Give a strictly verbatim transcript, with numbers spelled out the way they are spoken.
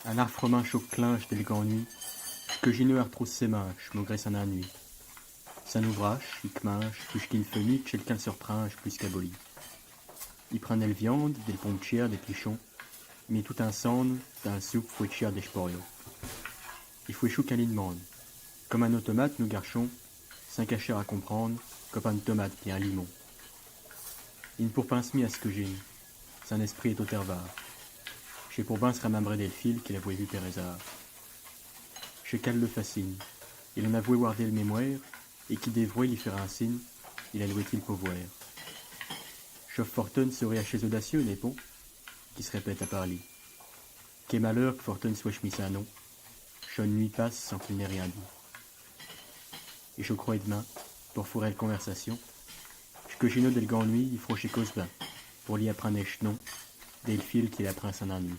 In arfremint chol clinche del grannuit, ch'quejinot artrousse ses minches, maugré sin innuit. Sin ouvrache, i cminche, puisqu'in fenut, chel qu'in s'erprinche, puisqu'aboli. I prind del viande, del pomme tchère, des pichons, mais tout insembe, dins l' soupe, fouet tchère des ch'poriots. I fouet chou qu'in li d'mande. Comme in automate, nou garchons, sin cacher à comprinde, comme in tomate pis in limon. I n' pourpinse mie à s' quejine, sin esprit est aute ervare. Ch'est pour bin s' rimembrer del fil qu'il avouet vu per ézard. Ch'est qu'al le fascine. Il in avouet wardé l' mémoire, et qui dévroait li faire un signe, il allouet-i l' pouvoir. Chol fortune serait à chés audacieux, n'est pon, qui s' répète à part li. Qué malheur qu' fortune soit ch'mi sin nom. Chol nuit passe sans qu'il n'ait rien dit. Et je crois, edmain, pour fourrer l' conversation, ch'quejinot del grannuit, i froche cause bin, pour li apprinde ech nom, del fil qu'il apprind sin innuit.